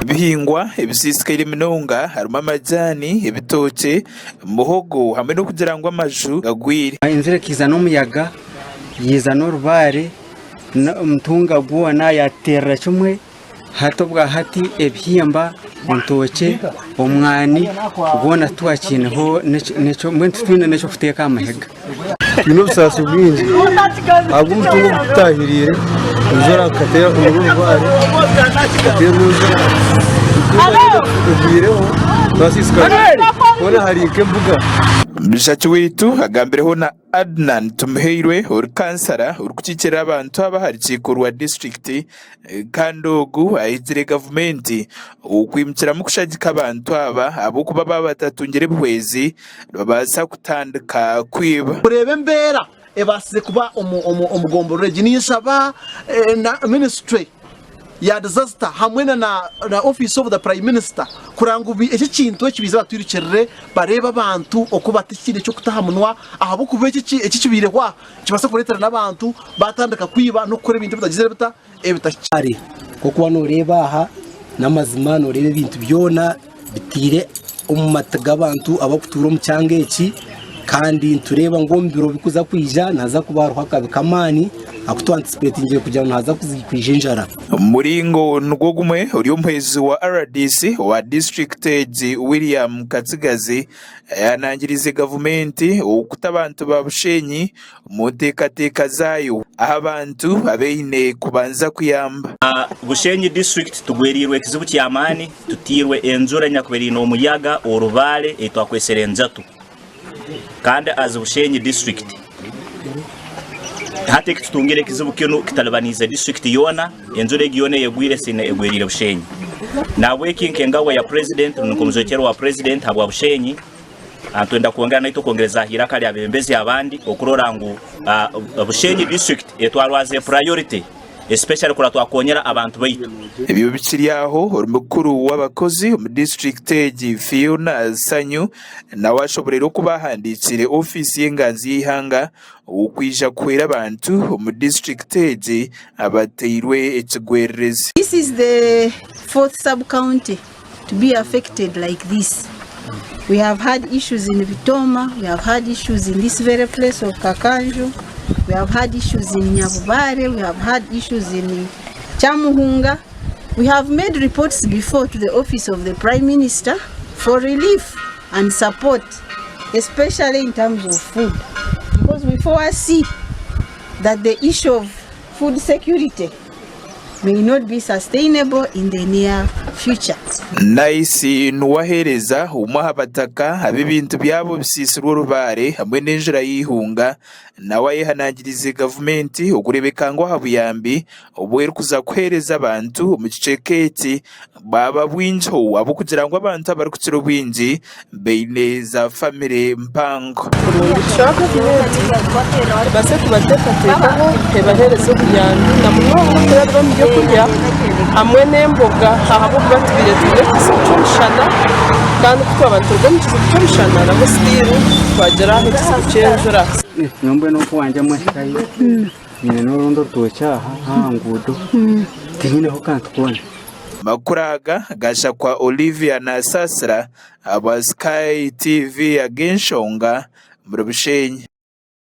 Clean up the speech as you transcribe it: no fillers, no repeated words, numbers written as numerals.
Ebihingwa ebisiisikaire munonga harimu amajaani, ebitookye, muhogo hamwe n'okugira ngu amaju gagwire. Enjura ekaiza n'omuyaga yaiza n'orubaare omutunga gwona yateerera kimwe hati obwa hati ebihimba, entookye, omwani gwona titwakiineho mbwenu titwine n'eky'okuteeka aha mahega. Twine obusaasi bwingi ahabw'omutungo ogututahiriire, enjura ekateera orubaare ekateera enjura egwireho twasiisikara hoona hari nk'embuga. Mushaki waitu agambireho na Adnan Tumuhairwe ori kansara orikukiikirira abantu aba aha rukiiko rwa disiturikiti kandi ogu ahigire gavumenti okwimukiramu kushagika abantu aba ahabw'okuba baaba batatungire buhwezi nibabaasa kutandika kwiba. Kureeba embeera ebaasize kuba omu gomborora egi, ninshaba na minisiture ya disaster hamwe na office of the prime minister kureba ngu eki ekintu eki baize batwirukirire bareebe abantu oku bataine eky'okuta aha munwa ahabw'okuba eki ekibaireho aha nikibaasa kureetera n'abantu baatandika kwiba n'okukora ebintu ebitagizire bita ebitahikire. Nk'oku waaba nooreeba aha n'amazima nooreeba ebintu byona bitaire omu matu g'abantu abarikutuura omu kyanga eki kandi nitureeba ngu omu biro birikuza kwija nihaza kuba hariho akabi k'amaani aku twantisipetingire kugira ngu nihaza kwija enjara. Omu muringo nigwo gumwe, ori omuhwezi wa rdc owa disiturikiti egi William Katsigazi ayanangiriize gavumenti okuta abantu ba Bushenyi omu nteekateeka zaayo aha bantu abaine kubanza kuyamba. Bushenyi district tugweriirwe ekizibu ky'amaani, tutiirwe enjura enyakubaire eine omuyaga, orubaare ei twakwesere enjatu kandi as Bushenyi district hati ekitutungire ekizibu kinu kitalibaniize district yoona, enjura egi yoona eyegwire siine egweriire Bushenyi. Nahabweki nk'engabwa ya president rundi nk'omujwekyerwa wa president habwa Bushenyi, Nitwenda kwongera naitwe kwongereza aha iraka ry'abebembezi abandi okurora ngu Bushenyi district etwarwa as a priority especially kurora twakonyera abantu baitu. Ebyo bikiri aho, ori mukuru w'abakozi omu disiturikiti egi Fiona Sanyu nawe ashoboreire oku bahandiikire ofiisi y'enganzi y'eihanga okwija kuhwera abantu omu disiturikiti egi abateirwe ekigwererezi. This is the fourth sub county to be affected like this. We have had issues in Bitoma, we have had issues in this very place of Kakanju, we have had issues in Nyabubare, we have had issues in Kyamuhunga. We have made reports before to the office of the Prime Minister for relief and support, especially in terms of food, because we foresee that the issue of food security may not be sustainable in the near future. Nice Nuwahereza omwe aha bataka abu ebintu byabo bisiisirwe orubaare hamwe n'enjura y'eihunga nawe ayehanangiriize gavumenti okureebeka ngu aha buyambi obu erikuza kuheereza abantu omu kicweka eki bwaba bwingiho ahabw'okugira ngu abantu abarikukira obwingi baine za famire mpango. Kurungi kushaba gavumenti ebaase kubateekateekaho ebaheereze obuyambi na munonga okurabira omu by'okurya hamwe n'emboga ahabw'okuba tubaire twine ekizibu ky'omushana kandi ku twaba nituruga omu kizibu ky'omushana nabwo sitiiru twagira ekizibu ky'enjura. Nyowe mbwenu owangye amahikayo nyine n'orundi orutookye aha aha nguudo tinyineho kantu koona. Amakuru aga gashakwa Olivia Nasasira ahabwa Sky TV ag'enshonga omuri Bushenyi.